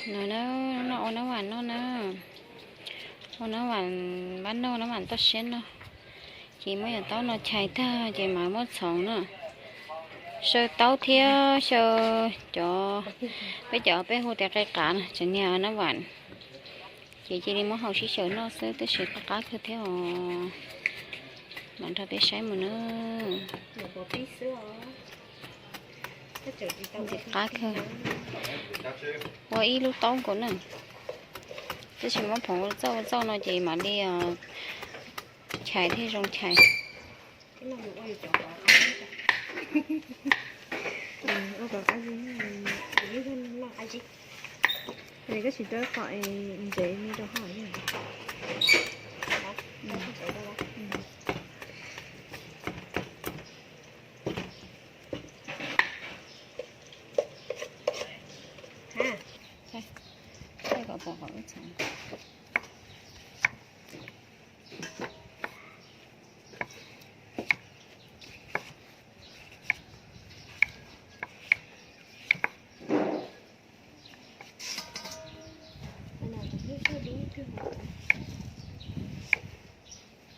No na, no ua nab vam noj na. Ua nab vam npab noj, nab vam toj siab noj. Ces muab cov taub no chais tag ces mam muab txhoov na. Xyaw taub thiab xyaw cov, peb cov peb hu tias qe qav no, tseem niag nab vam. Ces cia li muab hau sib xyaw noj xwb, tab sis qab qab kawg thiab os. Mam nrog peb saib mus na. Qab kawg. Ua ib lub taub nkaus na. Tab sis muab phoov ua txauj ua txauj no ces mam li chais thiaj zoo chais. Koj tsis rau qhov ntsev me rau hauv. Kom pom qhov ub txhoov.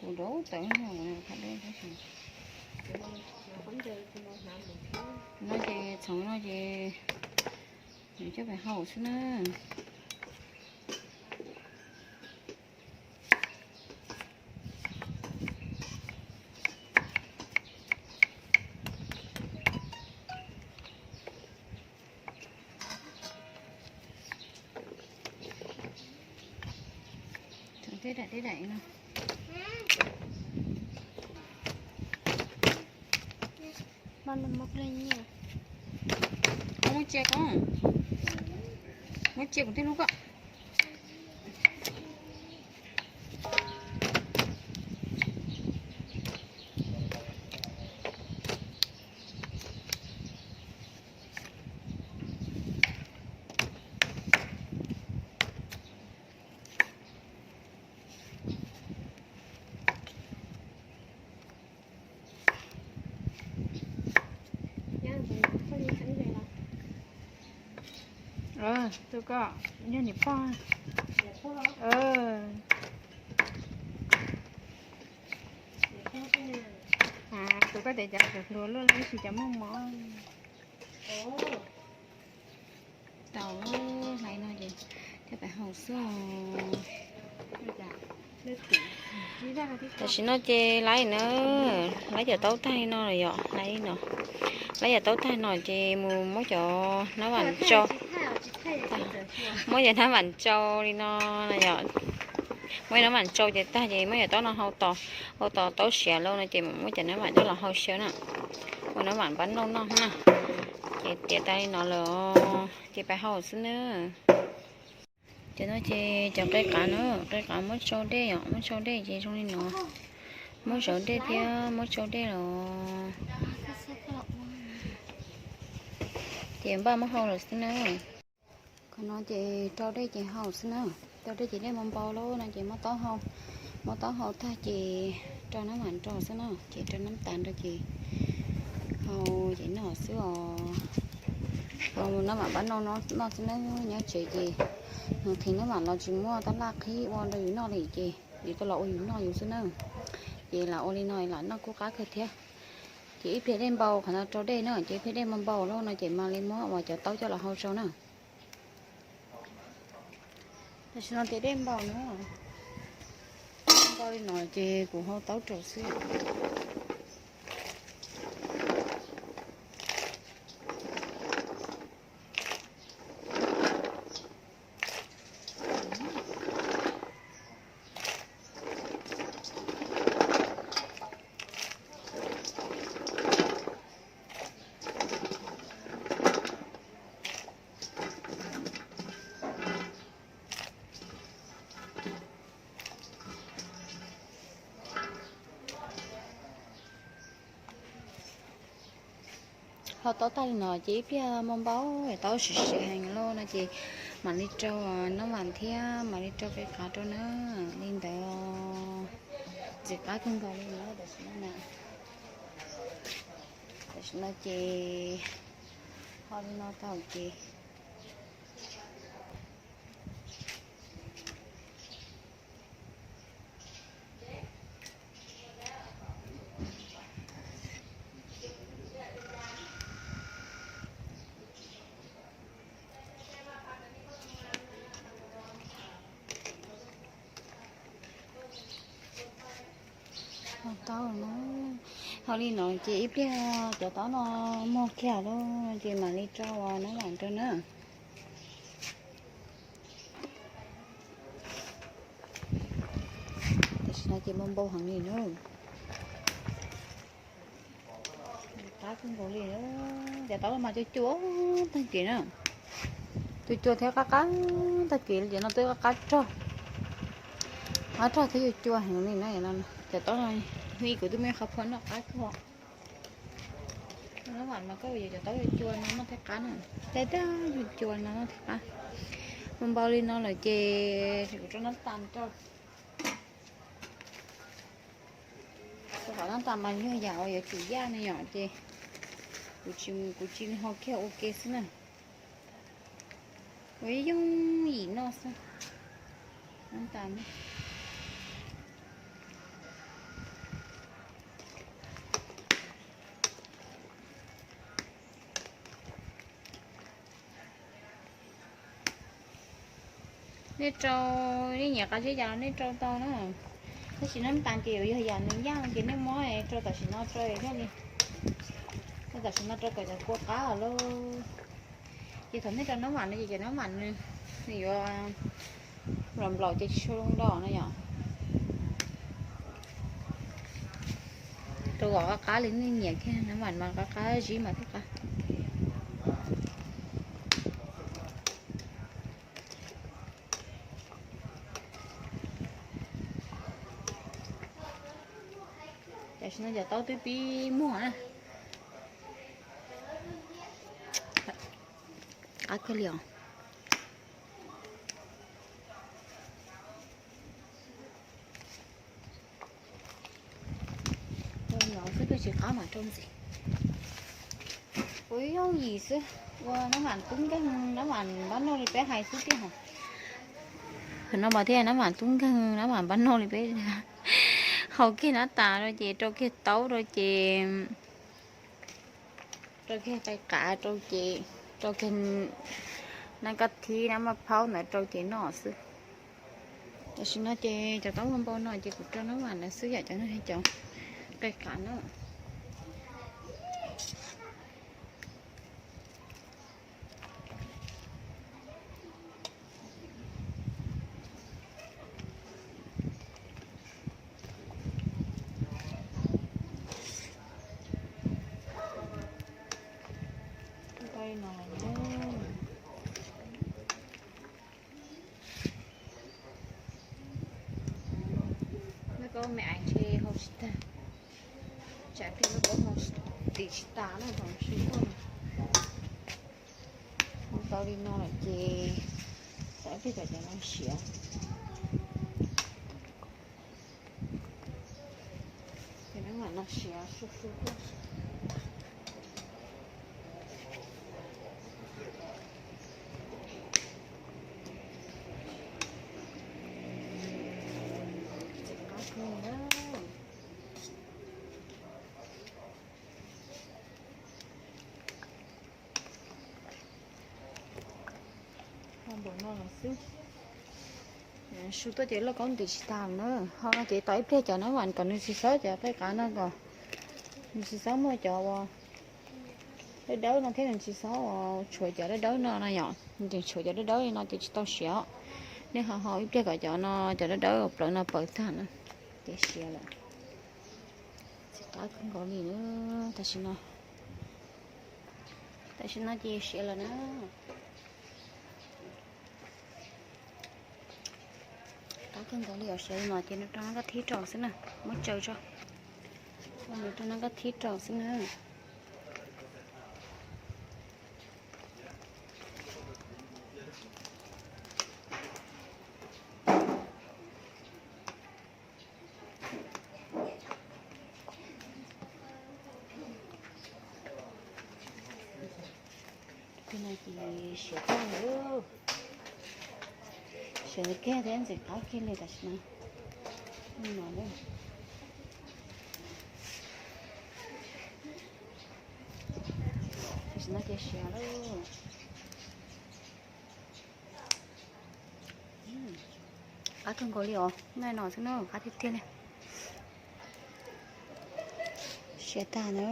Kuv rau tawv no ces txhoov no ces nws coj pais hau xwb na. Tej daim tej daim no. Muab cia ko, muab cia kuv tej lub ko. Tus ko yog niam pog. Tus ko tias cov hluas luaj li sis cov muaj mob. Tau, hlais no ces thiaj pais hau xwb. Tam sim no ces laib na, laib cov taub tag li no los yom, laib no, laib cov taub tag no ces mus muab cov nab vam tsau, muab cov nab vam tsau li no no yom. Muab cov nab vam tsau ces tag ces muab cov taub no hau tos, hau tos taub siav lauj no ces muab cov nab vam coj los hau xyaw na. Ua nab vam npab noj noj na. Ces tiav tas li no lawm ces pais hau xwb na. Ces no ces cov qe qav na, qe qav muab tsau dej os, muab tsau dej ces zoo li no. Muab zov dej thiab muab tsau dej los ces npaj muab hau lawm xwb na. Qhov no ces rau dej ces hau xwb na. Rau dej ces dej npau npau lawm no ces muab taub hau, muab taub hau tag ces rau nab vam rau xwb na, ces rau nab tas rau ces hau ces noj xwb os. Hau nab vam npab noj noj xwb na, nyob tsev ces nqhis nab vam los tsis muaj tab laj qhib ua rau yus noj li ces yus tau los ua yus noj yus xwb na. Ces lam ua li no lam noj kuj qab kawg thiab. Ces ib pliag dej npau, qhov no rau dej na, ces ib pliag dej npau npau lawm no ces mam li muab uas cov taub coj los hau rau na. Tam sim no ces dej npau na, npau li no ces kuv hau taub rau xwb. Hau taub tag li no ces ib pliag npau npau, taub siav siav heev lawm no ces mam li rau nab vam thiab mam li rau qe qav rau na. Li ntawd ntxim qab kawg nkaus li na tam sim no na. Tam sim no ces hau li no tau ces Taub no, hau li no ces ib pliag cov taub no muag kiag lawm ces mam li rau nab vam rau na. Tam sim no ces npau npau heev li na. Qab kawg nkaus li, cov taub no mas cua cua tag kev na. Cua cua thiab qab qab tag kev li, cov no twb qab qab rog, qab rog thiab cua cua heev li na. Cov taub no ib kuv twb muaj qhov phom noj qab kawg. Nab vam mas koj yuav cov taub cua cua no noj thiaj qab na, tej dag cua cua no noj thiaj qab. Npau npau li no lawm ces kuv rau nab tas rau. Rau qhov nab tas mas yog yam uas yuav tsum yaj na yom, ces kuv tsis, kuv tsis ho kiag ua ke xwb na. Ua ib yooj yim noj xwb. Nab tas na. Nej rau, nej nyiam qab zeb cas los nej rau tau na. Tab sis nab tas ces yuav yog yam nws yaj ces nej muab rau tam sim no rau thiaj li, tam sim no rau kom cov kua qab os lauj. Ces thaum nej rau nab vam no ces cov nab vam nws, nws yuav nplaum nplaum ces tsis tshua zoo rau no yom. Rau kom qab qab li nej nyiam kiag, nab vam mas qab qab zib mas thiaj qab. Tam sim no cov taub twb pib muag na. Qab kawg li os. Ua no xwb kawg tsis qab mam rau ntxiv. Ua ib yooj yim xwb, ua nab vam tub nkeeg, nab vam npab noj li peb hais xwb tiag. Qhov no mas thiaj nab vam tub nkeeg, nab vam npab noj li peb. Hau kiag nab tas rau ces rau kiag taub rau ces rau kiag qe qav rau ces rau kiag nab kab thib nab maj phaub ntawd rau ces noj xwb. Tam sim no ces cov taub npau npau no ces kuv rau nab vam ntawd xwb yom, cov no cov qe qav na. Lawv koj me aiv ntshe hau tsis tag, tsam pliag lawv koj hau tim tsis tas na, thaum su tuaj. Hau tau li no lawm ces tsam pliag kom cov no siav. Ces nab vam no siav su su tuaj. Txiv qab kawg na. Ho npaum no los xwb. Su tuaj ces lauj kaub ntim tsis tas na. Ho no ces tos ib pliag cov nab vam kom nws tsis xaub, cov qe qav no kom nws tsis xaub muaj cov uas dawb dawb no thiab, nws tsis xaub uas tshuav cov dawb dawb no no yom. Nws tseem tshuav cov dawb dawb li no ces tsis tau siav. Nej ho hau ib pliag kom cov no, cov dawb dawb uas plawv no plawv tag na ces siav lawm. Txiv qab kawg nkaus li na. Tam sim no, tam sim no ces siav lawm na. Qab kawg nkaus li os, siav li no ces nws rau nab kab thib rau xwb na. Muab tsaws tso, nws rau nab kab thib rau xwb na. Tus no ces siav tag lawm. Siav kiag thiab ntxim qab kiag li tam sim no. Tam sim no ces siav lawm. Qab kawg nkaus li os, noj no xwb na, qab tiag tiag li. Ces tag na,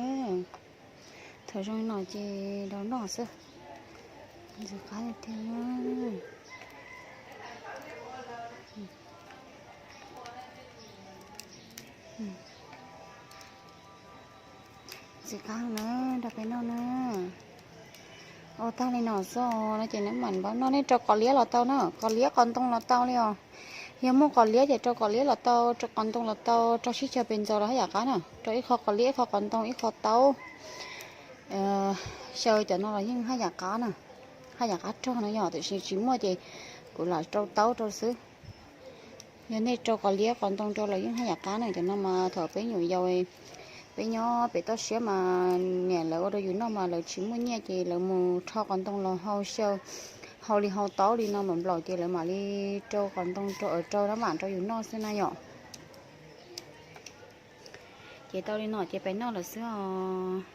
thaum zoo li no ces rau noj xwb. Ntxim qab tiag tiag. Ntxim qab na, rau peb noj na. Ua tag li no xwb no ces neb mam npaj noj. Nej rau qos liab los tau na, qos liab qos ntoo los tau li os. Yog muaj qos liab ces rau qos liab los tau, rau qos ntoo los tau, rau sib caw pes ntxaws los haj yam qab na. Rau ib qho qos liab, ib qho qos ntoo, ib qho taub xyaw cov no los yeej haj yam qab na, haj yam qab rog no yog, tiam sis tsis muaj ces kuv lam rau taub rau xwb. Yog nej rau qos liab qos ntoo rau los yeej haj yam qab na. Cov no mas thaum peb nyuam yaus, peb nyob pem toj siab mas niam lawv ua rau yus noj mas lawv tsis muaj nyiaj ces lawv mus rho qos ntoo los hau xyaw, hau li hau taub li no mam nplaum ces lawv mam li rau qos ntoo rau, rau rab vam rau yus noj xwb na yom. Ces tau li no ces peb noj lawm xwb os.